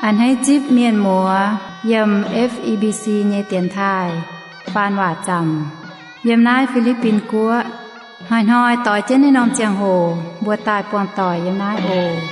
A'hneiv zipv mienh muoz yiem F E B C nyei dienx taaih faan waac zaamc yiem naaiv Fi^li^bin Guoqv. Hnoi-hnoi doix jienv naaiv norm ziangh hoc mbuo daaih buangh doic yiem naaiv oc.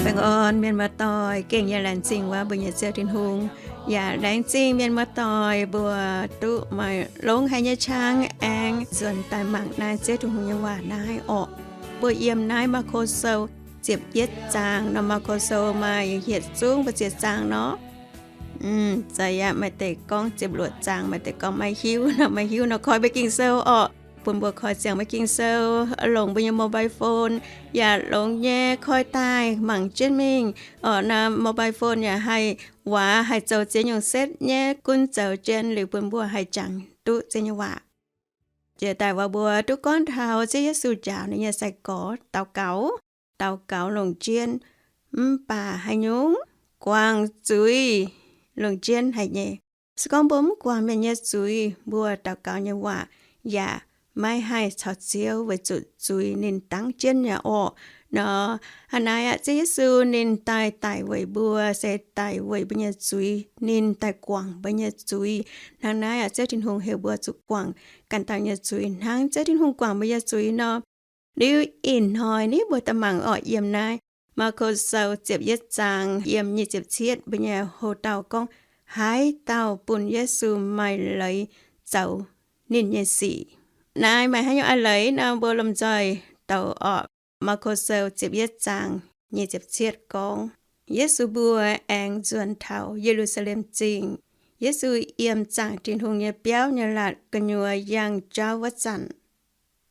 Baengh orn mienh muoz-doic, gengh yaac laengz zingh wuov mbuo nyei Ziouv Tin-Hungh, yaac laengz zingh mienh muoz-doic mbuo duqv maaih longx haic nyei qangx aengx nzuonx daaih mangc naaiv Ziouv Tin-Hungh nyei waac naaiv orqc. Mbuo yiem naaiv Maako Sou ziepc yietv zaang nor. Maako Sou maaih yietc zungv mbu'ziex zaang nor. Za'gengh yaac maaih deix gorngv ziepc luoqc zaang, maaih deix gorngv maiv hiuv nor, maiv hiuv nor koi mbuo Ging-Sou orqc. Bun mbuo koi ziangx mbuo Ging-Sou, longc mbuo nyei mobile phone yaac longx nyei, koi daaih mangc jienv mingh. Orqc, naaiv mobile phone yaac haih waac, haih zoux ziex nyungc setv nyei, gunv zoux jienv liuz bun mbuo haih jangx duqv Ziouv nyei waac. Jiex daaih waac mbuo duqv gorngv taux Ziouv Yesu njaaux ninh nyei sai-gorx daux gaux, daux gaux longc jienv, mv baac haaix nyungc guangc zuiz longc jienv haic nyei. Se gorngv mbuo mv guangc mienh nyei zuiz, mbuo daux gaux nyei waac yaac maiv haih caux Ziouv, weic zuqc zuiz ninh dangv jienv nyei orqc. Nor, hnangv naaiv aqv, Ziouv Yesu ninh daaih daic weic mbuo, se daic weic mbuo nyei zuiz, ninh daaih guangc mbuo nyei zuiz. Hnangv naaiv aqv, Ziouv Tin-Hungh heuc mbuo zuqc guangc ganh dauh nyei zuiz hnangv Ziouv Tin-Hungh guangc mbuo nyei zuiz nor. Liuz ih hnoi ni mbuo daaih mangc orqc, yiem naaiv Maako Sou ziepc yietv zaang yiem nyic ziepc cietv, mbuo nyei houx-dauh gorngv, haaix dauh bun Yesu maaih leiz zoux ninh nyei sic. Naaiv maaih haaix nyungc a'leiz nor, mbuo lomh nzoih doux orqc. Maako Sou ziepc yietv zaang nyic ziepc cietv gorngv, Yesu mbuo aengx nzuonx taux Ye^lu^saa^lem Zingh. Yesu yiem zaangc Tin-Hungh nyei biauv nyei laatc gu'nyuoz yangh jauv wuov zanc,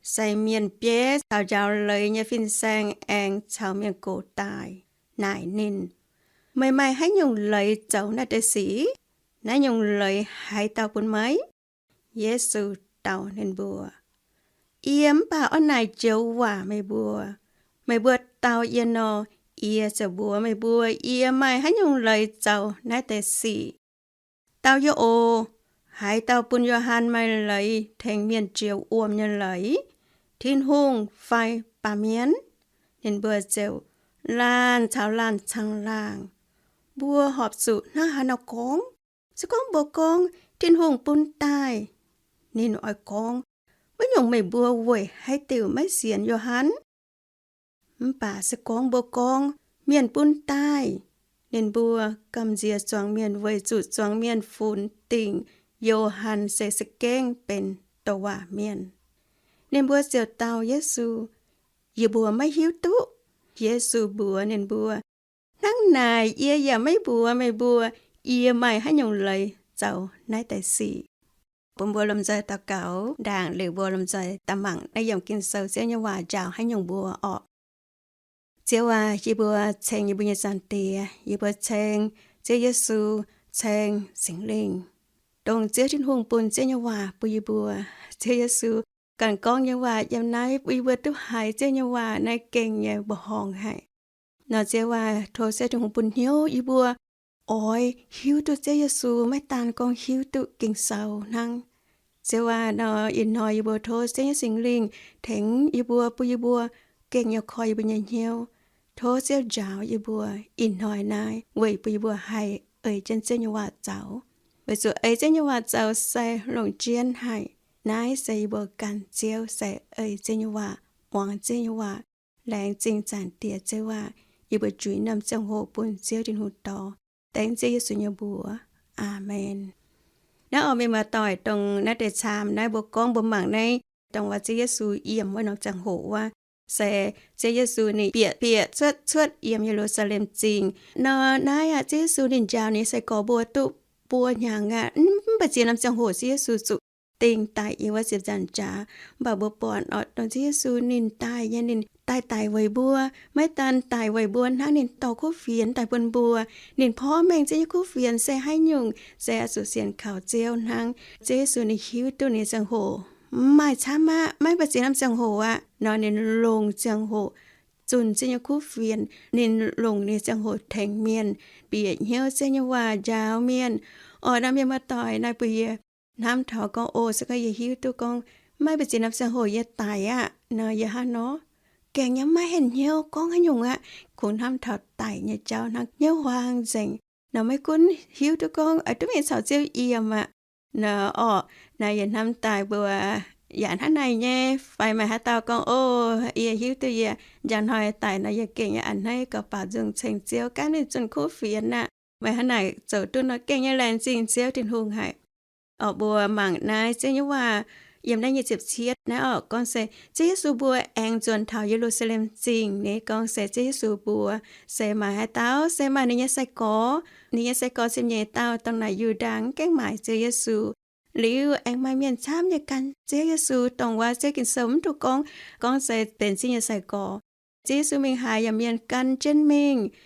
sai mienh bieiv caux njaaux leiz nyei fin-saeng aengx caux mienh gox daaih naaic ninh, meih maaih haaix nyungc leiz zoux naaiv deix sic? Naaiv nyungc leiz haaix dauh bun meih? Yesu dau ninh mbuo, yie mv baac oix naaic joux waac meih mbuo. Meih mbuo dau yie nor, yie ziouc mbuox meih mbuo yie maaih haaix nyungc leiz zoux naaiv deix sic. Dau yie oc. Haaix dauh bun Yo^han maaih leiz tengx mienh jiex wuom nyei leiz? Tin-Hungh fai baamh mienh? Ninh mbuo ziouc laanh caux laanh caangh laangh, mbuo horpc zuqc hnangv haaix nor gorngv? Se gorngv mbuo gorngv, Tin-Hungh bun daaih, ninh oix gorngv, wuov nyungc meih mbuo weic haaix diuc maiv sienx Yo^han? Mv baac se gorngv mbuo gorngv, mienh bun daaih, ninh mbuo gamh nziex zuangx mienh weic zuqc zuangx mienh funx dingc Yo^han se za'gengh benx douc waac mienh. Ninh mbuo ziouc dau Yesu, yie mbuo maiv hiuv duqv. Yesu mbuox ninh mbuo, hnangv naaic yie yaac maiv mbuox meih mbuo, yie maaih haaix nyungc leiz zoux naaiv deix sic. Bun mbuo lomh nzoih daux gaux ndaangc liuz mbuo lomh nzoih daaih mangc naaiv yiemc Ging-Sou Ziouv nyei waac njaaux haaix nyungc mbuo orqc. Ziouv aac, yie mbuo ceng yie mbuo nyei Zaangc Diex, yie mbuo ceng Ziouv Yesu, ceng Singx Lingh, dongh Ziouv Tin-Hungh bun Ziouv nyei waac bun yie mbuo. Ziouv Yesu ganh gorngv nyei waac yiem naaiv bun yie mbuo duqv haiz Ziouv nyei waac naaiv gengh nyei mbuoqc horngh haic. Nor Ziouv aac, tov Ziouv Tin-Hungh bun hnyouv yie mbuo oix hiuv duqv Ziouv Yesu, maiv daan gorngv hiuv duqv Ging-Sou hnangv. Ziouv aac, nor ih hnoi yie mbuo tov Ziouv nyei Singx Lingh tengx yie mbuo, bun yie mbuo gengh nyei koi yie mbuo nyei hnyouv. Tov Ziouv njaaux yie mbuo ih hnoi naaiv weic bun yie mbuo haih ei jienv Ziouv nyei waac zaux. Weic zuqc ei Ziouv nyei waac zaux se longc jienv haic. Naaiv se yie mbuo gan Ziouv, se ei Ziouv nyei waac, muangx Ziouv nyei waac. Laengz zingh Zaangc Diex Ziouv aac, yie mbuo juix norm ziangh hoc bun Ziouv Tin-Hungh dorh. Dengv Ziouv Yesu nyei mbuox. Aamen. Naaiv oix mienh muoz-doic, dongh naaiv deix caam naaiv mbuo gorngv mbuo mangc naaiv, dongh waac Ziouv Yesu yiem wuov norm ziangh hoc wuov, se Ziouv Yesu ninh bieqc bieqc cuotv cuotv yiem Ye^lu^saa^lem Zingh. Nor naaiv aac, Ziouv Yesu ninh njaaux ninh nyei sai-gorx mbuo duqv buo hnyangx aqv. Mv baac ziex norm ziangh hoc Ziouv Yesu zuqc dingh daic yiem wuov ziepc nzaangc jaax. Mv baac mbuo buatc oc, dongh Ziouv Yesu ninh daaih nyei, ninh daaih daic weic mbuo. Maiv daan daic weic mbuo hnangv, ninh dorh kuv fienx daaih bun mbuo. Ninh porv mengh Ziouv nyei kuv fienx se haaix nyungc, se oix zuqc sienx kaux Ziouv hnangv. Ziouv Yesu ninh hiuv duqv ninh nyei ziangh hoc mv maaih camv aqv, maiv baac ziex norm ziangh hoc aqv. Nor ninh longc ziangh hoc zunh Ziouv nyei kuv fienx. Ninh longc ninh nyei ziangh hoc tengx mienh, bieqc hnyouv Ziouv nyei waac njaaux mienh. Oc, naaiv mienh muoz-doic, naaiv bun yie hnamv taux gorngv, o, se gorngv yie hiuv duqv gorngv maiv baac ziex norm ziangh hoc yie daic aqv nor, yie hnangv nor gengh nyei maiv henh hnyouv gorngv haaix nyungc aqv. Kungx hnamv taux daic nyei jauv hnangv, hnyouv huaang nzengc. Nor maiv gunv hiuv duqv gorngv oix duqv mingh caux Ziouv yiem aqv nor, orqc, naaiv yie hnamv daaih mbuo yaac hnangv naaiv nyei. Fai maaih haaix dauh gorngv, o, yie hiuv duqv yie njang hnoi daic nor, yie gengh nyei a'hneiv gauh baaux nzung ceng Ziouv, gaanv mingh zunh kuv fienx aqv. Meih hnangv naaic zoux duqv nor gengh nyei laengz zingh Ziouv Tin-Hungh haic. Orqc, mbuo mangc naaiv Ziouv nyei waac yiem naaiv nyei ziepc cietv naaiv orqc, gorngv se Ziouv Yesu mbuo aengx nzuonx taux Ye^lu^saa^lem Zingh. Ninh gorngv se Ziouv Yesu mbuo se maaih haaix dauh, se maaih ninh nyei sai-gorx. Ninh nyei sai-gorx ziepc nyeic dauh dongh naaic Yu^ndaa mv gaengh maaic Ziouv Yesu. Liuz aengx maaih mienh camv nyei gan Ziouv Yesu, dongh wuov Ziouv Ging-Sou mv duqv gorngv, gorngv se benx Ziouv nyei sai-gorx. Ziouv Yesu mingh haaix yaac mienh gan jienv mingh aqv.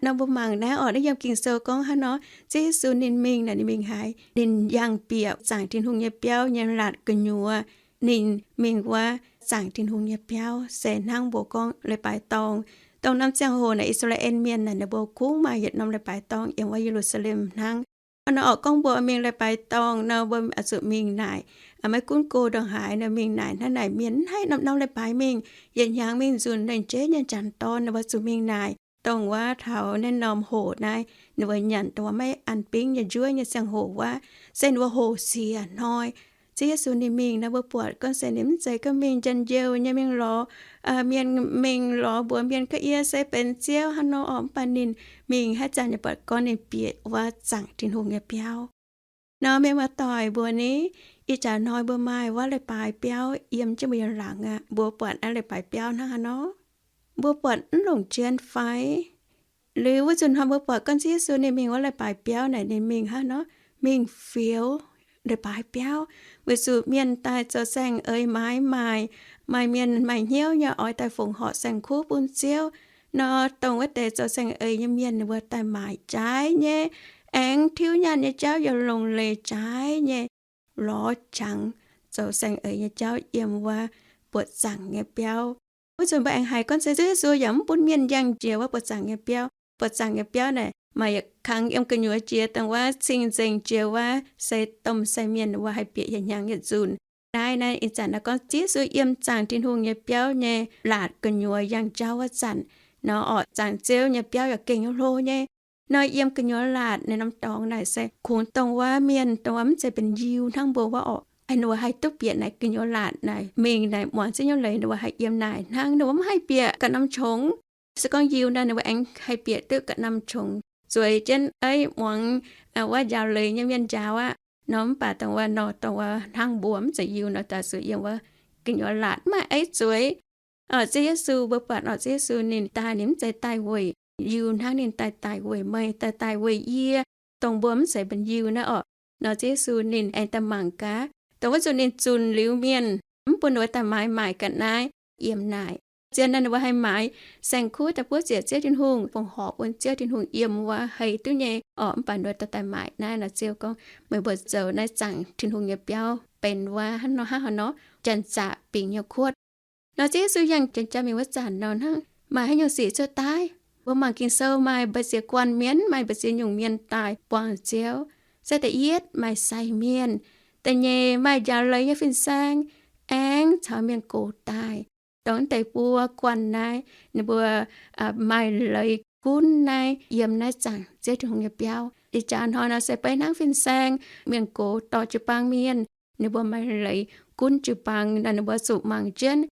Nor mbuo mangc naaiv orqc, naaiv yiem Ging-Sou gorngv hnangv nor, Ziouv Yesu ninh mingh naaic, ninh mingh haaix? Ninh yangh bieqc zaangc Tin-Hungh nyei biauv nyei laatc gu'nyuoz. Ninh mingh wuov zaangc Tin-Hungh nyei biauv se hnangv mbuo gorngv leiz-baaix dorngh. Dongh norm ziangh hoc naaic I^saa^laa^en Mienh naaic ninh mbuo kungx maaih yietc norm leiz-baaix dorngh yiem wuov Ye^lu^saa^lem hnangv. Nor orqc, gorngv mbuo mingh leiz-baaix dorngh nor, mbuo oix zuqc mingh naaic. Maiv gunv go ndongc haaix nor, mingh naaic hnangv naaic mienh mv haih norm-norm leiz-baaix mingh. Yietc hnyangx mingh nzunc leiz-jeiv nyei janx-dorn ninh mbuo zuqc mingh naaic. Dongh wuov taux naaiv norm hoc naaiv, ninh mbuo nyanc dongh wuov maiv an bingv nyei njuov nyei ziangh hoc wuov, se ninh mbuo hoc siec hnoi. Ziouv Yesu ninh mingh nor, mbuo buatc gorngv se ninh mv zeiz gorngv mingh njien-youh nyei mingh lorz mienh, mingh lorz mbuox mienh gorngv yie se benx Ziouv hnangv nor orqc. Mv baac ninh mingh haaix zanc yaac buatc gorngv ninh bieqc wuov zaangc Tin-Hungh nyei biauv. Nor mienh muoz-doic mbuo ni, ih jaax hnoi mbuo maaih wuov leiz-baaix biauv yiem jienv mbuo nyei laangz aqv. Mbuo buatc naaiv leiz-baaix biauv hnangv haaix nor? Mbuo buatc mv longc jien fai? Liuz wuov nzunc hnoi mbuo buatc gorngv Ziouv Yesu ninh mingh wuov leiz-baaix biauv naaic, ninh mingh hnangv haaix nor? Mingh fioux leiz-baaix biauv, weic zuqc mienh daaih zoux saeng-eix maaiz maaic. Maaih mienh maaih hnyouv nyei oix daaih fongc horc saeng-kuv bun Ziouv. Nor dongh wuov deix zoux saeng-eix nyei mienh ninh mbuo daaih maaic jaaix nyei, aengx tiuv nyaanh nyei jauv yaac longc leiz jaaix nyei, lorz jangx zoux saeng-eix nyei jauv yiem wuov buoqc zaangc nyei biauv. Wuov nzunc mbuo aengx haiz gorngv se Ziouv Yesu yaac mv bun mienh yangh jiex wuov buoqc zaangc nyei biauv. Buoqc zaangc nyei biauv naaic maaih yietc kangx yiem gu'nyuoz jiex, dongh wuov cing-nzengc jiex wuov, se domh sai mienh wuov haih bieqc yietc hnyangx yietc nzunc. Naaiv naaiv ih zanc naaiv gorngv Ziouv Yesu yiem zaangc Tin-Hungh nyei biauv nyei laatc gu'nyuoz yangh jauv wuov zanc nor orqc, zaangc Ziouv nyei biauv yaac gengh hlo nyei. Nor yiem gu'nyuoz laatc naaiv norm dorngx naaic se kungx dongh wuov mienh dongh wuov mv zeiz benx Yiu hnangv mbuo wuov orqc, ninh mbuo haih duqv bieqc naaic gu'nyuoz laatc naaic mingh naaic muangx Ziouv nyei leiz, ninh mbuo haih yiem naaic hnangv. Ninh mbuo mv haih bieqc ga'naaiv qongx. Se gorngv Yiu nor, ninh mbuo aengx haih bieqc duqv ga'naaiv qongx, zueiz jienv aiv muangx wuov njaaux leiz nyei mienh njaaux aqv. Nor mv baac dongh wuov nor, dongh wuov hnangv mbuo mv zeiz Yiu nor, daaih zuqc yiem wuov gu'nyuoz laatc mv maaih aiv zueiz. Ziouv Yesu, mbuo buatc orqc, Ziouv Yesu ninh daaih ninh mv zeiz daaih weic Yiu hnangv, ninh daaih daaih weic meih, daaih daaih weic yie, dongh mbuo mv zeiz benx Yiu naaiv orqc. Nor Ziouv Yesu ninh aengx daaih mangc gaax, dongh wuov zuqc ninh zunc liuz mienh, mv bun ninh mbuo daaih maaiz maaic ga'naaiv yiem naaic. zien naaiv ninh mbuo haih maaiz saeng-kuv daaih buov ziec Ziouv Tin-Hungh, fongc horc bun Ziouv Tin-Hungh yiem wuov hei duqv nyei orqc. Mv baac ninh mbuo dorh daaih maaic naaiv nor, Ziouv gorngv, meih mbuo zoux naaiv zaangc Tin-Hungh nyei biauv benx wuov hnangv nor hnangv haaix nor, janx-zaqc bingx nyei kuotv. Nor Ziouv Yesu yangh janx-jaa mingh wuov zanc nor hnangv, maaih haaix nyungc sic cuotv daaih? Mbuo mangc Ging-Sou maaih mbu'ziex guanh mienh, maaih mbu'ziex nyungc mienh daaih buangh Ziouv. Se da'yietv maaih sai mienh, da'nyeic maaih njaaux leiz nyei fin-saeng, aengx caux mienh gox daaih. Dongh deix buo guanh naaiv ninh mbuo maaih leiz gunv naaiv yiem naaiv zaangc Ziouv Tin-Hungh nyei biauv. Ih jaax hnoi nor se beiv hnangv fin-saeng, mienh gox dorh jiu-baang mienh, ninh mbuo maaih leiz gunv jiu-baang nor, ninh mbuo zuqc mangc jienv.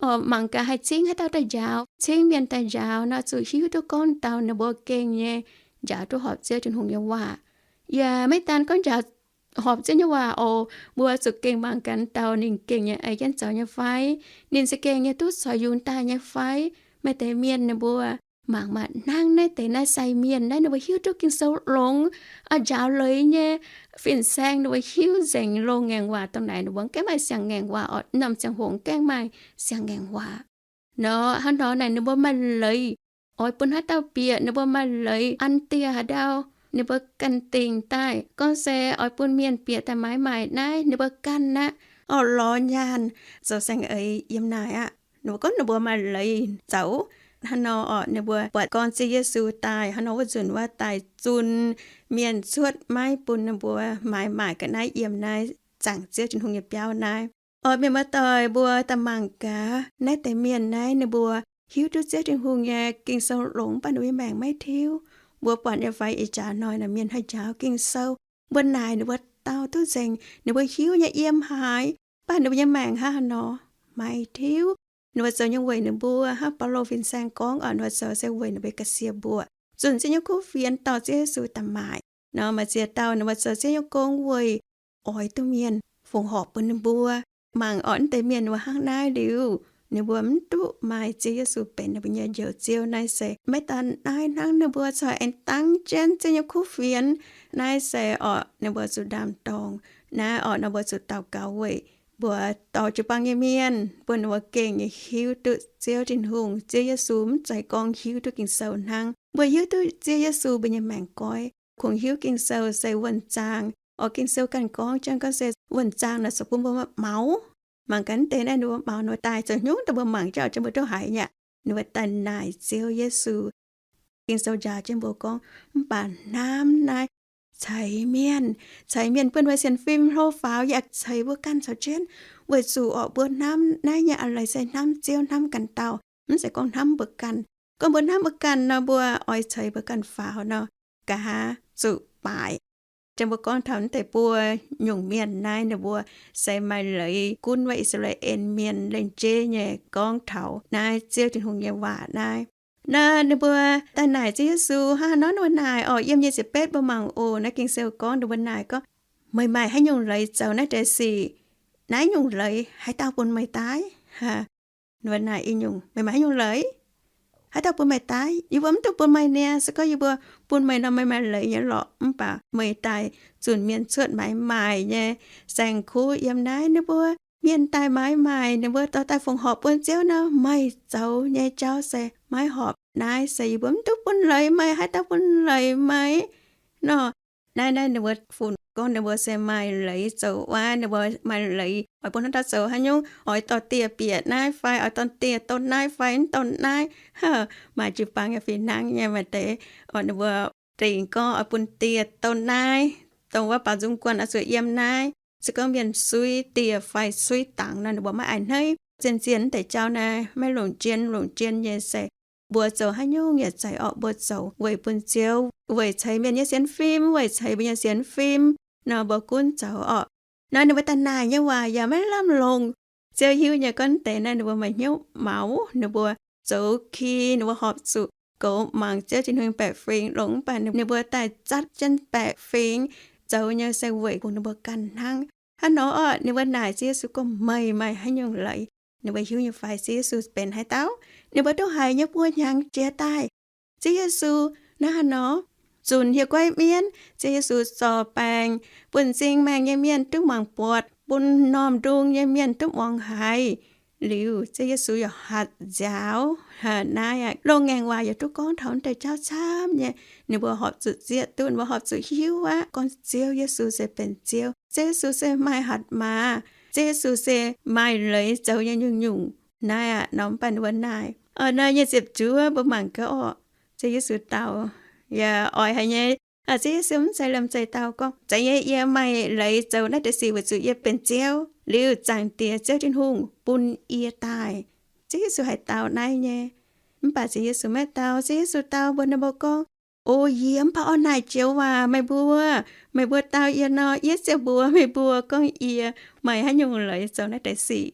Orqc, mangc gaax haih cingv haaix dauh daaih njaaux, cingv mienh daaih njaaux nor, zuqc hiuv duqv gorngv dauh ninh mbuo gengh nyei njaaux duqv horpc Ziouv Tin-Hungh nyei waac. Yaac maiv daan gorngv njaaux horpc Ziouv nyei waac oc, mbuo zuqc gengh mangc gaax dauh ninh gengh nyei ei jienv zoux nyei fai, ninh za'gengh nyei duqv corc yungz daaih nyei fai. Maaih deix mienh ninh mbuo mangc maaih hnangv naaiv deix naaiv sai mienh naaiv, ninh mbuo hiuv duqv Ging-Sou longx, njaaux leiz nyei fin-saeng ninh mbuo hiuv nzengc loz-ngaengc waac. Dongh naaic ninh mbuo gaengh maaih siang-ngaengc waac oc, norm ziangh hoc gaengh maaih siang-ngaengc waac. Nor hnangv nor naaic ninh mbuo maaih leiz oix bun haaix dauh bieqc, ninh mbuo maaih leiz an dieh haaix ndau, ninh mbuo ganh dingc daaih gorngv se oix bun mienh bieqc daaih maaiz maaic naaiv, ninh mbuo ganh aqv. Orqc, lorz nyaanh zoux saeng-eix yiem naaic aqv. Ninh mbuo gorngv ninh mbuo maaih leiz zoux hnangv nor orqc, ninh mbuo buatc gorngv Ziouv Yesu daaih hnangv nor wuov nzunc wuov daaih zunh mienh cuotv maiv bun ninh mbuo maaiz maaic ga'naaiv yiem naaiv zaangc Ziouv Tin-Hungh nyei biauv naaiv. Orqc, mienh muoz-doic, mbuo daaih mangc gaax naaiv deix mienh naaiv, ninh mbuo hiuv duqv Ziouv Tin-Hungh nyei Ging-Sou longx, mv baac ninh mbuo nyei maengc maiv tiuv. Mbuo buatc nyei fai ih jaax hnoi naaic mienh haih njaaux Ging-Sou, mbuo naaic ninh mbuo dau duqv nzengc, ninh mbuo hiuv nyei yiem haaix, mv baac ninh mbuo nyei maengc hnangv haaix nor, maiv tiuv. Ninh mbuo zoux nyei weic ninh mbuo hnangv Baulo fin-saeng gorngv orqc, ninh mbuo zoux se weic ninh mbuo ga'sie mbuoqc, zunh Ziouv nyei kuv fienx dorh Ziouv Yesu daaih maaic. Nor maaih ziex dauh ninh mbuo zoux Ziouv nyei gong weic oix duqv mienh fongc horc bun ninh mbuo. Mangc orqc, naaiv deix mienh ninh mbuo hnangv naaiv liuz, ninh mbuo mv duqv maaih Ziouv Yesu benx ninh mbuo nyei Njoux Ziouv. Naaiv se maiv daan naaiv hnangv, ninh mbuo corc aengx dangv jienv Ziouv nyei kuv fienx. Naaiv se orqc, ninh mbuo zuqc ndaam-dorngh. Naaiv orqc, ninh mbuo zuqc daux gaux weic mbuo dorh jiu-baang nyei mienh, bun ninh mbuo gengh nyei hiuv duqv Ziouv Tin-Hungh, Ziouv Yesu, mv zeiz gorngv hiuv duqv Ging-Sou hnangv. Mbuo hiuv duqv Ziouv Yesu mbuo nyei maengc goiv. Kungx hiuv Ging-Sou se wuonh zaang. Orqc, Ging-Sou ganh gorngv jienv gorngv se wuonh zaang naaic zoux bun mbuo maux. Mangc gaax naaiv deix naaiv ninh mbuo maux, ninh mbuo daaih zoux haaix nyungc daaih, mbuo mangc jienv oc, jienv mbuo duqv haiz nyei aqv. Ninh mbuo daaih naaic Ziouv Yesu. Ging-Sou njaaux jienv mbuo gorngv, mv baac hnamv naaiv ceix mienh, ceix mienh bun mbuo sienx fim hlo faaux, yaac ceix mbuo ganh caux jienv, weic zuqc orqc mbuo hnamv naaiv nyei a'leiz se hnamv Ziouv, hnamv ganh dauh, mv zeiz gorngv hnamv mbuo ganh. Gorngv mbuo hnamv mbuo ganh nor, mbuo oix ceix mbuo ganh faaux nor, nqa'haav zuqc baaic. Jienv mbuo gorngv taux naaiv deix buo nyungc mienh naaiv, ninh mbuo se maaih leiz gunv wuov I^saa^laa^en Mienh lengc jeiv nyei gorngv taux naaiv Ziouv Tin-Hungh nyei waac naaiv. Naaiv ninh mbuo daaih naaic Ziouv Yesu hnangv haaix nor, ninh mbuo naaic orqc, yiem nyic ziepc betv mbuo mangc oc. Naaiv Ging-Sou gorngv ninh mbuo naaic gorngv, meih maaih haaix nyungc leiz zoux naaiv deix sic? Naaiv nyungc leiz haaix dauh bun meih daaih? Ninh mbuo naaic i nyungc, meih maaih haaix nyungc leiz? Haaix dauh bun meih daaih? Yie mbuo mv duqv bun meih niaa. Se gorngv yie mbuo bun meih nor, meih maaih leiz nyei lorqc. Mv baac meih daaih zunc mienh cuotv maaiz maaic nyei saeng-kuv yiem naaiv, ninh mbuo mienh daaih maaiz maaic, ninh mbuo dorh daaih fongc horc bun Ziouv nor, meih zoux nyei jauv se maiv horpc. Naaiv se yie mbuo mv duqv bun leiz meih. Haaix dauh bun leiz meih nor? Naaiv, naaiv ninh mbuo funx gorngv ninh mbuo se maaih leiz zoux wuov, ninh mbuo maaih leiz oix bun haaix dauh zoux haaix nyungc, oix dorh dieh bieqc naaiv fai, oix dorh dieh don naaiv fai, mv don naaiv. Maaih jiu-baang nyei fih hnangv nyei maaih deix, orqc, ninh mbuo dingc gorngv oix bun dieh don naaiv, dongh wuov baaux nzung guanh oix zuqc yiem naaiv. Se gorngv mienh suiv dieh fai suiv dangx nor, ninh mbuo maiv a'hneiv. Zien-zien deix jauv naaiv maiv longc jien. Longc jien nyei se mbuo zoux haaix nyungc yaac zeiz orqc, mbuo zoux weic bun Ziouv, weic ceix mienh nyei sienx fim, weic ceix mbuo nyei sienx fim nor, mbuo gunv zoux orqc. Naaiv ninh mbuo daaih naaic nyei waac yaac maiv lamh longc. Ziouv hiuv nyei gorngv deix naaiv ninh mbuo maaih hnyouv maux, ninh mbuo zoux ki, ninh mbuo horpc zuqc goux mangc Ziouv Tin-Hungh baeqc fingx longx, mv baac ninh mbuo daaih zatv jienv baeqc fingx zoux nyei se weic bun ninh mbuo ganh hnangv. Hnangv nor orqc, ninh mbuo naaic Ziouv Yesu gorngv, meih maaih haaix nyungc leiz? Ninh mbuo hiuv nyei fai Ziouv Yesu benx haaix dauh? Ninh mbuo duqv haiz nyei buo hnyangx jiex daaih, Ziouv Yesu naaiv haaix nor zunc hieh guaiv mienv. Ziouv Yesu zorc baengc, bun m'zing maengh nyei mienh duqv mangc buatc, bun m'normh ndung nyei mienh duqv muangx haiz. Liuz Ziouv Yesu yaac hatc nziaaux. Naaiv aeqv, loz-ngaengc waac yaac duqv gorngv taux naaiv deix jauv camv nyei. Ninh mbuo horpc zuqc zieqv duqv, ninh mbuo horpc zuqc hiuv aqv, gorngv Ziouv Yesu se benx Ziouv, Ziouv Yesu se maaih hatc maaz, Ziouv Yesu se maaih leiz zoux nyei nyungc-nyungc. Naaiv aeqv, nor mv baac ninh mbuo naaic, naaiv nyei ziepc juov mbuo mangc gaax orqc. Ziouv Yesu dau, yaac oix haiz nyei, Ziouv Yesu mv zeiz liemh zeih dau gorngv, Zeiz nyei, yie maaih leiz zoux naaiv deix sic weic zuqc yie benx Ziouv. Liuz Zaangc Diex Ziouv Tin-Hungh bun yie daaih. Ziouv Yesu haiz dau naaiv nyei. Mv baac Ziouv Yesu maiv dau. Ziouv Yesu dau mbuox ninh mbuo gorngv, O yie mv baac oix naaic joux waac meih mbuo. Meih mbuo dau yie nor, yie ziouc mbuox meih mbuo gorngv yie maaih haaix nyungc leiz zoux naaiv deix sic.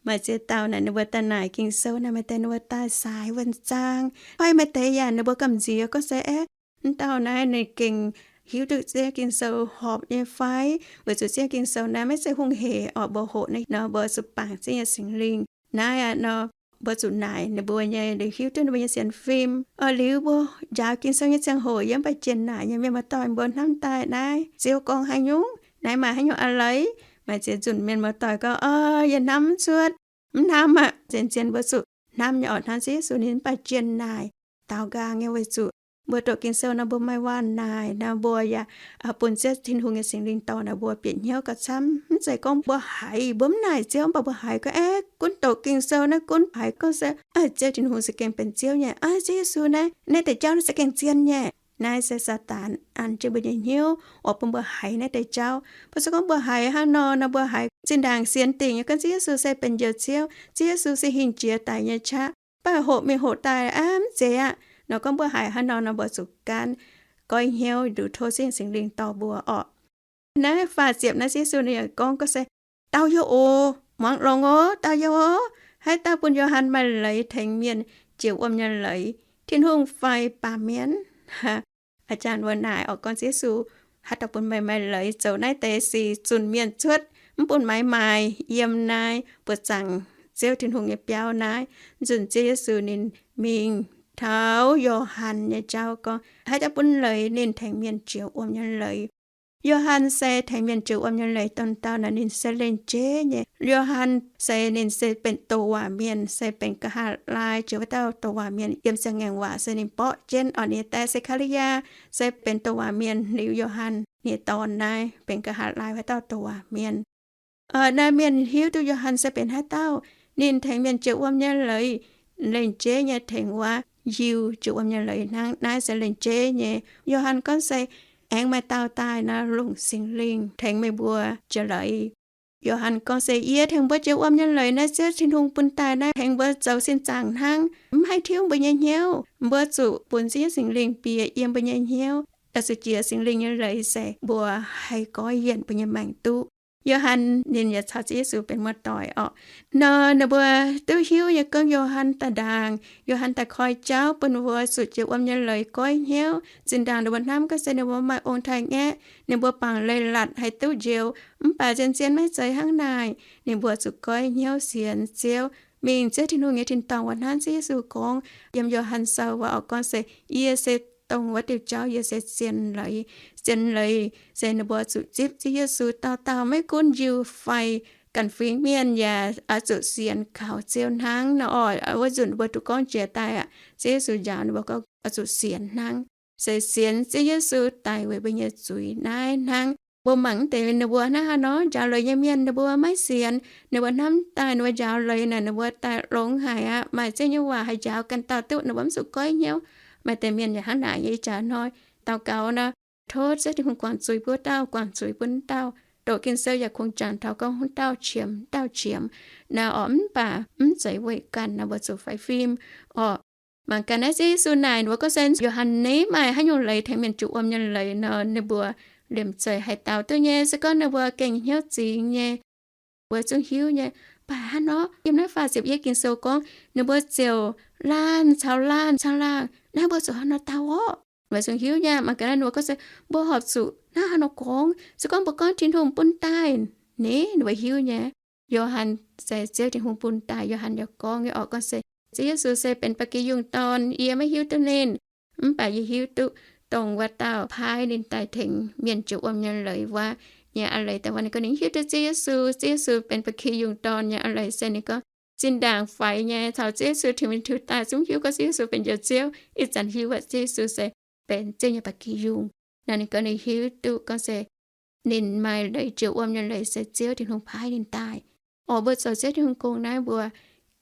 Maaih ziex dauh naaic ninh mbuo daaih naaic Ging-Sou naaic, maaih deix ninh mbuo daaih saaix wuonh zaang. Oi, maaih deix yaac ninh mbuo gamh nziex gorngv se, Aeqv, mv dauh naaiv ninh gengh hiuv duqv ziex Ging-Sou horpc nyei fai? Weic zuqc ziex Ging-Sou naaiv maiv zeiz hungh heic orqc, mbuo hoqc naaiv nor mbuo zuqc bangc ziex nyei Singx Lingh. Naaiv aeqv nor, mbuo zuqc naaic ninh mbuo nyei, liuz hiuv duqv ninh mbuo nyei sienx fim. Oix liuz mbuo njaaux Ging-Sou nyei ziangh hoc yie mv baac jienh naaic nyei mienh muoz-doic mbuo hnamv daaih naaiv Ziouv gorngv haaix nyungc, naaiv maaih haaix nyungc a'leiz. Maaih ziex nzunc mienh muoz-doic gorngv, Ov, yie hnamv mv cuotv. Mv hnamv aqv. Zien-zien mbuo zuqc hnamv nyei orqc, hnamv Ziouv Yesu ninh mv baac jienh naaic, daaux nqaang nyei weic zuqc mbuo doqc Ging-Sou nor mbuo maaih waac naaic nor mbuo yaac bun Ziouv Tin-Hungh nyei Singx Lingh dorh naaic mbuo bieqc hnyouv gauh camv. Mv zeiz gorngv mbuo haiz mbuo mv naaic Ziouv mv baac mbuo haiz gorngv, Aeqv, gunv doqc Ging-Sou naaiv gunv haiz gorngv se Ziouv Tin-Hungh se gengh benx Ziouv nyei. Aeqv, Ziouv Yesu naaiv, naaiv deix jauv naaiv se gengh zien nyei. Naaiv se Saadaan an jienv mbuo nyei hnyouv oix bun mbuo haiz naaiv deix jauv. Mv baac se gorngv mbuo haiz hnangv nor nor mbuo haiz zinh ndaangc sienx dingc nyei gorngv Ziouv Yesu se benx Njoux Ziouv, Ziouv Yesu se hingh jiex daic nyei qaqv, mv baac hoqc mingh hoqc daaih aqv, mv zeiz aqv. Nor gorngv mbuo haiz hnangv nor nor mbuo zuqc gaanv goiv hnyouv liuz tov Ziouv Singx Lingh dorh mbuo orqc. Naaiv faah ziepc naaiv Yesu ninh yaac gorngv gorngv se, Dauh yie oc, muangx longx oc, dauh yie oc. Haaix dauh bun Yo^han maaih leiz tengx mienh jiex wuom nyei leiz, Tin-Hungh fai baamh mienh? Aa jang mbuo naaic orqc, gorngv Yesu, Haaix dauh bun meih maaih leiz zoux naaiv deix sic zunh mienh cuotv, mv bun maaiz maaih yiem naaiv buoz-zaangc Ziouv Tin-Hungh nyei biauv naaiv? Nzunc Ziouv Yesu ninh mingh taux Yo^han nyei jauv gorngv, haaix dauh bun leiz ninh tengx mienh jiex wuom nyei leiz. Yo^han se tengx mienh jiex wuom nyei leiz domh dauh naaic, ninh se lengc jeiv nyei. Yo^han se ninh se benx douc waac mienh, se benx nqa'haav laai jiex wuov dauh douc waac mienh. Yiem Siang-Ngaengc Waac se ninh mborqv jienv orqc. Ninh nyei daeh, Se^kaa^li^yaa, se benx douc waac mienh. Liuz Yo^han, ninh nyei dorn naaiv, benx nqa'haav laai wuov dauh douc waac mienh. Naaiv mienh hiuv duqv Yo^han se benx haaix dauh. Ninh tengx mienh jiex wuom nyei leiz, lengc jeiv nyei tengx wuov Yiu jiex wuom nyei leiz hnangv. Naaiv se lengc jeiv nyei. Yo^han gorngv se, Aengx maaih dauh daaih nor, longc Singx Lingh tengx meih mbuo jiex leiz. Yo^han gorngv se, Yie tengx mbuo jiex wuom nyei leiz naaiv, Ziouv Tin-Hungh bun daaih naaiv, tengx mbuo zoux sin zaangc hnangv, mv haih tiuv mbuo nyei hnyouv. Mbuo zuqc bun Ziouv Singx Lingh bieqc yiem mbuo nyei hnyouv. Oix zuqc jiex Singx Lingh nyei leiz se mbuo haih goiv yienc mbuo nyei maengc duqv. Yo^han ninh yaac caux Ziouv Yesu benx muoz-doic orqc. Nor ninh mbuo duqv hiuv nyei gorngv Yo^han daaih ndaangc, Yo^han daaih koi jauv bun mbuo zuqc jiex wuom nyei leiz goiv hnyouv. Zinh ndaangc ninh mbuo hnamv gorngv se ninh mbuo maaih ong-taaix-ngaeqv, ninh mbuo bangc leiz-latc haih duqv njoux. Mv baac zien-zien maiv zeiz hnangv naaic. Ninh mbuo zuqc goiv hnyouv sienx Ziouv, mingh Ziouv Tin-Hungh nyei tin-dorngh wuov hnangv Ziouv Yesu gorngv yiem Yo^han Sou wuov orqc, gorngv se, Yie se dongh wuov diuh jauv, yie se zien leiz. Zien leiz se ninh mbuo zuqc zipv Ziouv Yesu. Dauh dauh maiv gunv Yiu fai ganh fingx mienh yaac oix zuqc sienx kaux Ziouv hnangv nor orqc. Wuov nzunc mbuo duqv gorngv jiex daaih aqv, Ziouv Yesu njaaux ninh mbuo gorngv oix zuqc sienx hnangv, se sienx Ziouv Yesu daic weic mbuo nyei zuiz naaiv hnangv. Mbuo mangc deix ninh mbuo hnangv haaix nor njaaux leiz nyei mienh, ninh mbuo maiv sienx. Ninh mbuo hnamv daaih ninh mbuo njaaux leiz naaic, ninh mbuo daaih longx haic aqv. Maaih Ziouv nyei waac haih njaaux ganh dauh duqv, ninh mbuo mv zuqc goiv hnyouv. Maaih deix mienh yaac hnangv naaic nyei. Ih jaax hnoi daux gaux nor, tov Ziouv Tin-Hungh guangc zuiz bun wuov dauh, guangc zuiz bun wuov dauh. Doqc Ging-Sou yaac kungx jangx taux gorngv wuov dauh qiemx, wuov dauh qiemx. Naaiv orqc, mv baac mv zeiz weih ganh nor, mbuo zuqc faix fim orqc. Mangc gaax naaiv Ziouv Yesu naaic ninh mbuo gorngv se Yo^han nor maaih haaix nyungc leiz tengx mienh jiex wuom nyei leiz nor, ninh mbuo liemh zeih haih daux duqv nyei. Se gorngv ninh mbuo gengh hnyouv zingx nyei, mbuo zungv hiuv nyei. Mv baac hnangv nor, yiem naaiv faah ziepc yietv Ging-Sou gorngv ninh mbuo ziouc laanh caux laanh caangh laangh, naaiv mbuo zuqc haaix nor daux orqc? Mbuo zungv hiuv nyei. Mangc gaax naaiv ninh mbuo gorngv se, Mbuo horpc zuqc hnangv haaix nor gorngv? Se gorngv mbuo gorngv Tin-Hungh bun daaih ni? Ninh mbuo hiuv nyei. Yo^han se Ziouv Tin-Hungh bun daaih. Yo^han yaac gorngv nyei orqc, gorngv se, Ziouv Yesu se benx ba'gi yungh dorn, yie maiv hiuv duqv ninh. Mv baac yie hiuv duqv dongh wuov dauh paaiv ninh daaih tengx mienh jiex wuom nyei leiz wuov. nyei a'leiz. Dongh wuov ninh gorngv ninh hiuv duqv Ziouv Yesu, Ziouv Yesu benx ba'gi yungh dorn nyei a'leiz se ninh gorngv zinh ndaangc faix nyei caux Ziouv Yesu tingx mingh tingx daaih zungv hiuv gorngv Ziouv Yesu benx Njoux Ziouv. Ih zanc hiuv wuov Ziouv Yesu se benx Ziouv nyei ba'gi yungh. Naaiv ninh gorngv ninh hiuv duqv gorngv se ninh maaih leiz, joux wuom nyei leiz se Ziouv Tin-Hungh paaiv ninh daaih. Orqc, mbuo zoux Ziouv Tin-Hungh gong naaiv mbuo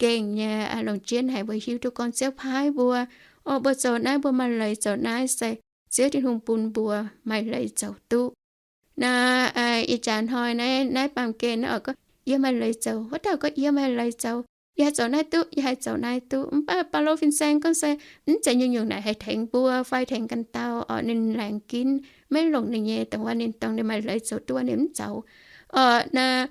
gengh nyei longc jienv haic mbuo hiuv duqv gorngv Ziouv paaiv mbuo. Orqc, mbuo zoux naaiv mbuo maaih leiz zoux naaiv se Ziouv Tin-Hungh bun mbuo maaih leiz zoux duqv. Naaiv ih jaax hnoi naaiv, naaiv baamh gen naaiv orqc gorngv yie maaih leiz zoux, wuov dauh gorngv yie maaih leiz zoux, yie haih zoux naaiv duqv, yie haih zoux naaiv duqv. Mv baac Baulo fin-saeng gorngv se mv zeiz nyungc-nyungc naaic haih tengx mbuo fai tengx ganh dauh. Orqc, ninh laengz ginv maiv longc ninh nyei, dongh wuov ninh dongh ninh maaih leiz zoux duqv ninh mv zoux. Orqc, naaiv,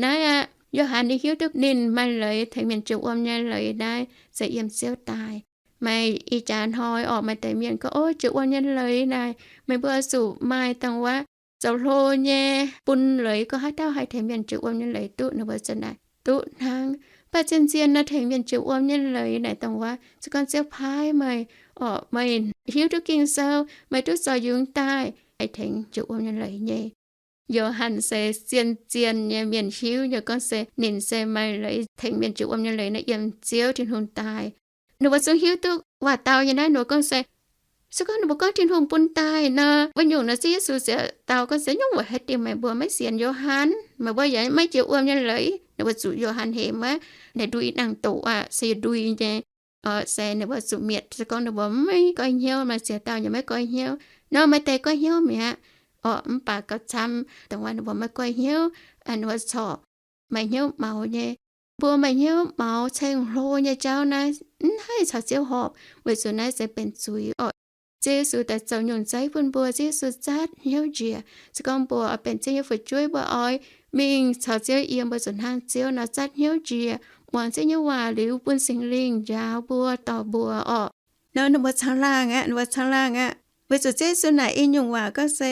naaiv aqv, Yo^han ninh hiuv duqv ninh maaih leiz tengx mienh joux wuom nyei leiz naaiv se yiem Ziouv daaih. Maaih ih jaax hnoi orqc maaih deix mienh gorngv, ov, joux wuom nyei leiz naaic meih mbuo zuqc maaih dongh wuov zoux hlo nyei bun leiz gorngv haaix dauh haih tengx mienh joux wuom nyei leiz duqv, ninh mbuo ziouc naaic duqv hnangv. Mv baac zien-zien nor tengx mienh joux wuom nyei leiz naaic dongh wuov se gorngv Ziouv paaiv meih, orqc, meih hiuv duqv Ging-Sou, meih duqv zorc yungz daaih haih tengx joux wuom nyei leiz nyei. Yo^han se zien-zien nyei mienh hiuv nyei gorngv se ninh se maaih leiz tengx mienh joux wuom nyei leiz naaiv yiem Ziouv Tin-Hungh daaih. Ninh mbuo zungv hiuv duqv waac-dau nyei naaiv, ninh mbuo gorngv se, se gorngv ninh mbuo gorngv Tin-Hungh bun daaih nor, wuov nyungc nor Ziouv Yesu ziouc dau gorngv se, nyungc weic haaix diuc meih mbuo maiv sienx Yo^han? Meih mbuo yaac maiv joux wuom nyei leiz. Ninh mbuo zuqc Yo^han hemx aqv, naaic ndui nangh doqc aqv, se ndui nyei. Orqc, se ninh mbuo zuqc mietc se gorngv ninh mbuo maiv goiv hnyouv, maaih ziex dauh yaac maiv goiv hnyouv nor, maaih deix goiv hnyouv mi'aqv. Orqc, mv baac gauh camv dongh wuov ninh mbuo maiv goiv hnyouv, ninh mbuo corc maaih hnyouv maux nyei. Mbuo maaih hnyouv maux ceng-hlo nyei jauv naaiv mv haih caux Ziouv horpc, weic zuqc naaiv se benx zuiz orqc. Ziouv Yesu daaih zoux nyungc zeiv bun mbuo, Ziouv Yesu zatv hnyouv njiec. Se gorngv mbuo oix benx Ziouv nyei fu'jueiv, mbuo oix mingh caux Ziouv yiem, mbuo zuqc hnangv Ziouv nor zatv hnyouv njiec, muangx Ziouv nyei waac liuz bun Singx Lingh njaaux mbuo, dorh mbuo orqc. Nor ninh mbuo caangh laangh aqv, ninh mbuo caangh laangh aqv. Weic zuqc Ziouv Yesu naaic i nyungc waac gorngv se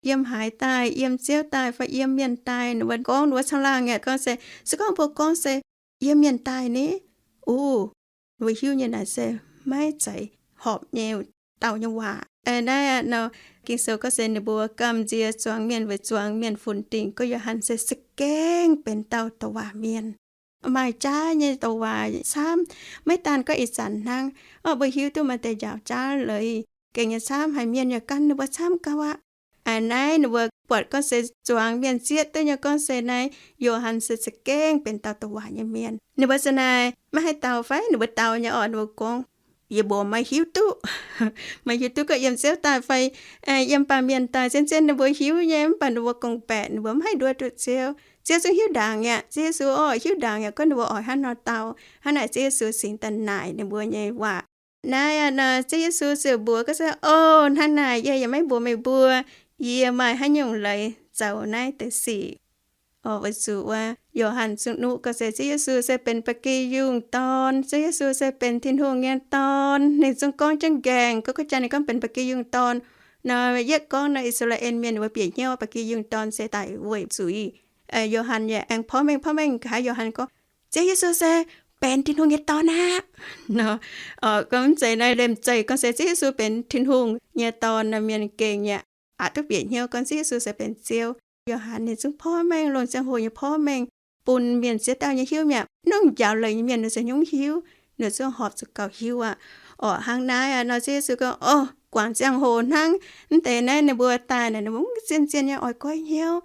yiem haaix daaih, yiem Ziouv daaih fai yiem mienh daaih, ninh mbuo gorngv ninh mbuo caangh laangh aqv gorngv se, se gorngv mbuo gorngv se yiem mienh daaih ni, uv, ninh mbuo hiuv nyei naaic se maiv zeiz horpc nyei, dauh nyei waac. Naaiv nor, Ging-Sou gorngv se ninh mbuo gamh nziex zuangx mienh weic zuangx mienh funx dingc gorngv Yo^han se za'gengh benx dauh douc waac mienh, maaih jaav nyei douc waac camv. Maiv daan gorngv ih zanc hnangv, orqc, mbuo hiuv duqv maaih deix njaaux jaav leiz gengh nyei camv, haiz mienh yaac gan ninh mbuo camv gauh aqv. Aa, naaiv ninh mbuo buatc gorngv se zuangx mienh zieqv duqv nyei gorngv se naaiv Yo^han se za'gengh benx dauh douc waac nyei mienh. Ninh mbuo se naaic maiv haih dau fai? Ninh mbuo dau nyei orqc, ninh mbuo gorngv, yie mbuo maiv hiuv duqv. Maiv hiuv duqv gorngv yiem Ziouv daaih fai yiem baamh mienh daaih. Zien-zien ninh mbuo hiuv nyei, mv baac ninh mbuo gorngv-baeqc ninh mbuo maiv haih nduov duqv Ziouv. Ziouv zungv hiuv ndaangc aqv. Ziouv Yesu orqc hiuv ndaangc aqv gorngv ninh mbuo oix hnangv nor dau. Hnangv naaic Ziouv Yesu cingx daaih naaic ninh mbuo nyei waac. Naaiv nor Ziouv Yesu ziouc mbuox gorngv se, o, hnangv naaic yie yaac maiv mbuox meih mbuo yie maaih haaix nyungc leiz zoux naaiv deix sic. Orqc, weic zuqc wuov Yo^han zungv nuqv gorngv se Ziouv Yesu se benx ba'gi yungh dorn. Ziouv Yesu se benx Tin-Hungh nyei Dorn. Ninh zungv gorngv jienv nqaengc, gorngv, gorngv jang ninh gorngv benx ba'gi yungh dorn nor, yietv gorngv nor I^saa^laa^en Mienh wuov bieqc hnyouv ba'gi yungh dorn se daic weic zuiz. Yo^han yaac aengx porv mengh porv mengh nqa'haav Yo^han gorngv, Ziouv Yesu se benx Tin-Hungh nyei Dorn aqv. Nor, gorngv mv zeiz naaiv liemh zeih gorngv se Ziouv Yesu benx Tin-Hungh nyei Dorn nor, mienh gengh yaac aqc duqv bieqc hnyouv gorngv Ziouv Yesu se benx Ziouv. Yo^han ninh zungv porv mengh, longc ziangh hoc nyei porv mengh bun mienh ziex dauh nyei hiuv mi'aqv. Nungv njaaux leiz nyei mienh ninh se nyungc hiuv, ninh zungv horpc zuqc gauh hiuv aqv. Orqc, hnangv naaiv aqv nor Ziouv Yesu gorngv, o, guangc ziangh hoc hnangv. Mv deix naaiv ninh mbuo daaih naaic ninh mbuo mv zien-zien nyei oix goiv hnyouv.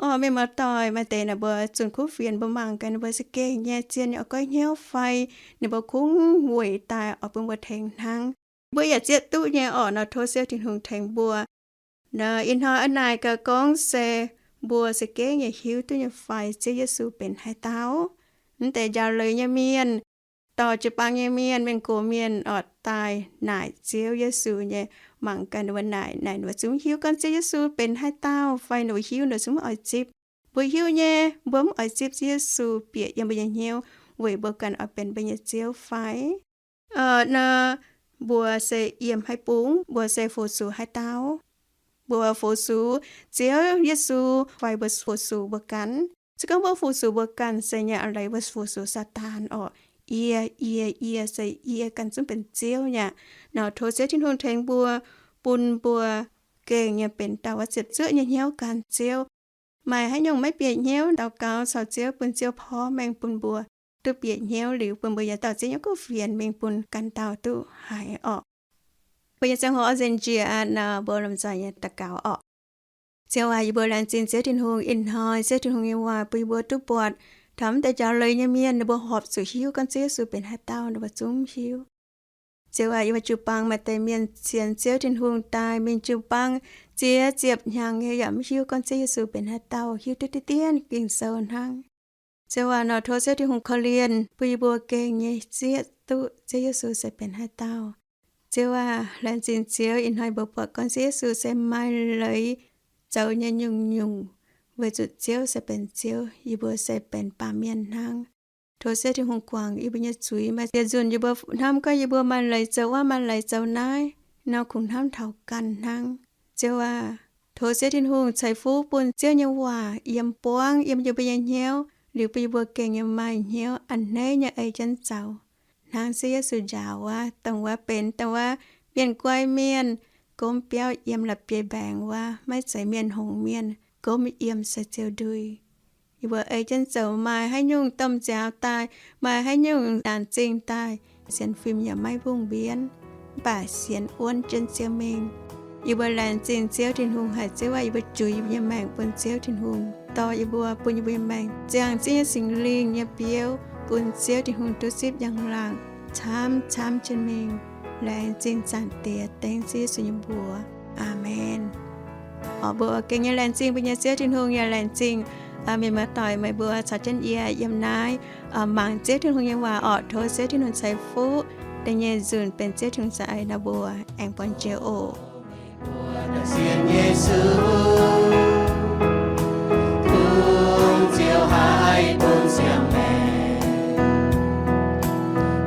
Orqc, mienh muoz-doic, maaih deix naaic mbuo zunh kuv fienx mbuo mangc gaax ninh mbuo za'gengh nyei zien nyei oix goiv hnyouv fai ninh mbuo kungx weic daaih oix bun mbuo tengx hnangv. Mbuo yaac zieqv duqv nyei orqc nor tov Ziouv Tin-Hungh tengx mbuo. Nor ih hnoi a'naaic gaax gorngv se mbuo za'gengh yaac hiuv duqv nyei fai Ziouv Yesu benx haaix dauh? Mv deix njaaux leiz nyei mienh, dorh jiu-baang nyei mienh, mienh gox mienh orqc daaih naaic Ziouv Yesu nyei, mangc gaax ninh mbuo naaic, naaic ninh mbuo zungv hiuv gorngv Ziouv Yesu benx haaix dauh fai ninh mbuo hiuv ninh mbuo zungv mv oix zipv. Mbuo hiuv nyei, mbuo mv oix zipv Ziouv Yesu bieqc yiem mbuo nyei hnyouv weic mbuo ganh oix benx mbuo nyei Ziouv fai? Nor, mbuo se yiem haaix bung, mbuo se fu-sux haaix dauh? Mbuo fu-sux Ziouv Yesu fai mbuo fu-sux mbuo ganh? Se gorngv mbuo fu-sux mbuo ganh se nyei a'leiz mbuo fu-sux Saadaan orqc. Yie, yie, yie se yie ganh zungv benx ziouv nyei aqv. Nor tov Ziouv Tin-Hungh tengx mbuo, bun mbuo gengh nyei benx dauh wuov ziepc zuoqv nyei hnyouv gan Ziouv. Maaih haaix nyungc maiv bieqc hnyouv daux gaux caux Ziouv bun Ziouv porv mengh bun mbuo duqv bieqc hnyouv liuz, bun mbuo yaac dauh Ziouv nyei kuv fienx mingh bun ganh dauh duqv haiz orqc. Mbuo nyei ziangh hoc oix nzengc njiec aqv nor, mbuo lomh nzoih nyei daux gaux orqc. Ziouv aac, yie mbuo laengz zingh Ziouv Tin-Hungh ih hnoi Ziouv Tin-Hungh nyei waac bun yie mbuo duqv buatc taux mv deix jauv leiz nyei mienh ninh mbuo horpc zuqc hiuv gorngv Ziouv Yesu benx haaix dauh, ninh mbuo zungv mv hiuv. Ziouv aac, yie mbuo jiu-baang maaih deix mienh sienx Ziouv Tin-Hungh daaih mingh jiu-baang ziex ziepc hnyangx nyei yaac mv hiuv gorngv Ziouv Yesu benx haaix dauh, hiuv duqv diqv dien Ging-Sou hnangv. Ziouv aac, nor tov Ziouv Tin-Hungh korv-lienh bun yie mbuo gengh nyei zieqv duqv Ziouv Yesu se benx haaix dauh. Ziouv aac, laengz zingh Ziouv ih hnoi mbuo buatc gorngv Ziouv Yesu se maaih leiz zoux nyei nyungc-nyungc, weic zuqc Ziouv se benx Ziouv, yie mbuo se benx baamh mienh hnangv. Tov Ziouv Tin-Hungh guangc yie mbuo nyei zuiz, maaih ziex nzunc yie mbuo hnamv gorngv yie mbuo maaih leiz zoux wuov, maaih leiz zoux naaiv nor, kungx hnamv taux ganh hnangv. Ziouv aac, tov Ziouv Tin-Hungh ceix fuqv bun Ziouv nyei waac yiem buangv yiem yie mbuo nyei hnyouv liuz, bun yie mbuo gengh nyei maaih hnyouv a'hneiv nyei ei jienv zoux. Hnangv Ziouv Yesu njaaux wuov, dongh wuov benx dongh wuov mienh-guai mienh, gomv biauv yiem la'bieiv-mbaengx wuov, maiv zeiz mienh hngongx mienh, gomv yiem sai-ziou ndui. Yie mbuo ei jienv zoux, maaih haaix nyungc domh nziaaux daaih, maaih haaix nyungc naanc zingh daaih, sienx fim yaac maiv mbungh mbienv, mv baac sienx wuonv jienv Ziouv mingh. Yie mbuo laengz zingh Ziouv Tin-Hungh haic. Ziouv aac, yie mbuo juix yie mbuo nyei maengc bun Ziouv Tin-Hungh dorh yie mbuo, bun yie mbuo nyei maengc ziangh Ziouv nyei Singx Lingh nyei biouv, bun Ziouv Tin-Hungh duqv zipv njang-laangc camv-camv jienv mingh. Laengz zingh Zaangc Diex, dengv Ziouv Yesu nyei mbuox. Aamen. Orqc, mbuo gengh nyei laengz zingh mbuo nyei Ziouv Tin-Hungh, yaac laengz zingh mienh muoz-doic meih mbuo caux jienv yie yiem naaiv mangc Ziouv Tin-Hungh nyei waac orqc. Tov Ziouv Tin-Hungh ceix fuqv da'nyeic nzunc benx Ziouv Tin-Hungh za'eix nor, mbuo aengx buangh jiex oc. Sienx Yesu, bun Ziouv haih bun siang-maengc.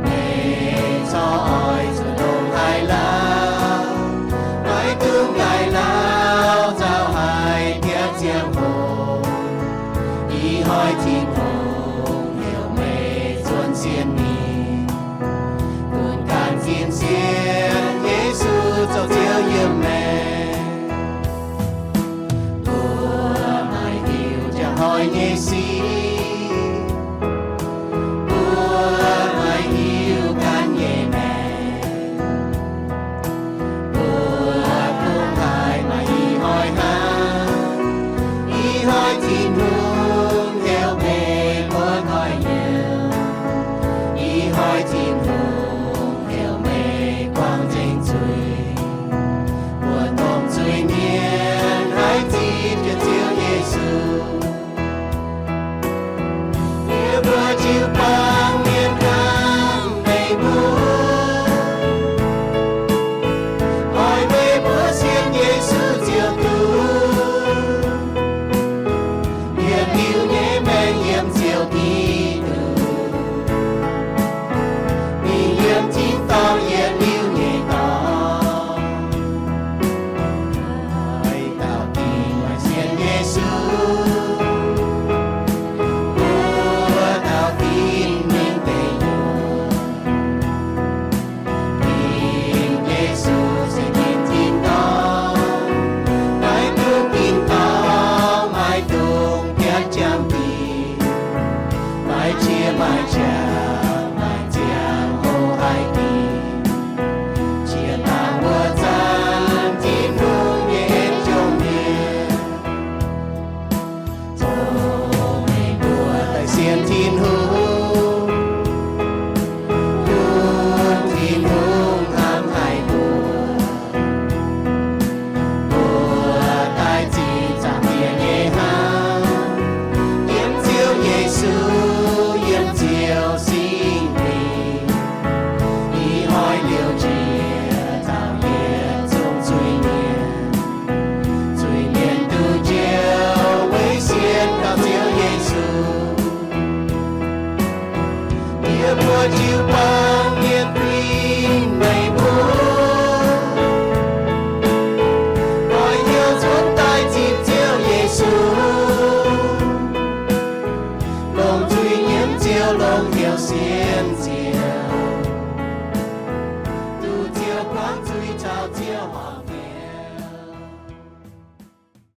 Meih corc oix zuqc longc haaix lauh, maiv dungx daaih lauh, nzauh haic diev ziangh hoc. Ih hnoi Tin-Hungh heuc meih zuonx sienx ninh, bun ganh zinh sienx Yesu zoux Ziouv yiem maengc. Mbuo maiv hiuv jangx hnoi nyei sic, mbuo maiv hiuv ganh nyei maengc. Mbuo dungx haih maaih ih hnoi hnangv. Ih hnoi Tin-Hungh heuc meih buatc hnoi-nyienh. Ih hnoi Tin-Hungh heuc meih buangh nzengc zuiz, buatc domh zuiz-mienh haih zipv jienv Ziouv Yesu. Yie mbuo jiu-baang mienh hnamv meih mbuo, oix meih mbuo sienx Yesu Ziouv duqv yietc liuz nyei maengc yiem Ziouv Giduc, mingh yiem tin-dorngh yietc liuz nyei dorngx. Haaix dauh dingc maaih sienx Yesu, wuov dauh dingc mingh deic-nyuoqc. Dingc Yesu se dingc tin-dorngh, maiv dungx tin-dorngh, maiv dungx biatv jangx dingc, maiv qiex maiv qangx, maaih ziangh hoc haih dingc. Jiex daaih wuov zanc Tin-Hungh nyei en jomc mienh, dongh meih mbuo daaih sienx Tin-Hungh, bun Tin-Hungh hnamv haih mbuo. Mbuo daaih zinh zaangc Diex nyei hnamv, yiem Ziouv Yesu, yiem Ziouv Singx Lingh. Ih hnoi liouh jiex taux yietc zungv zuiz-mienh, zuiz-mienh duqv njoux weic sienx kaux Ziouv Yesu. Yie mbuo jiu-baang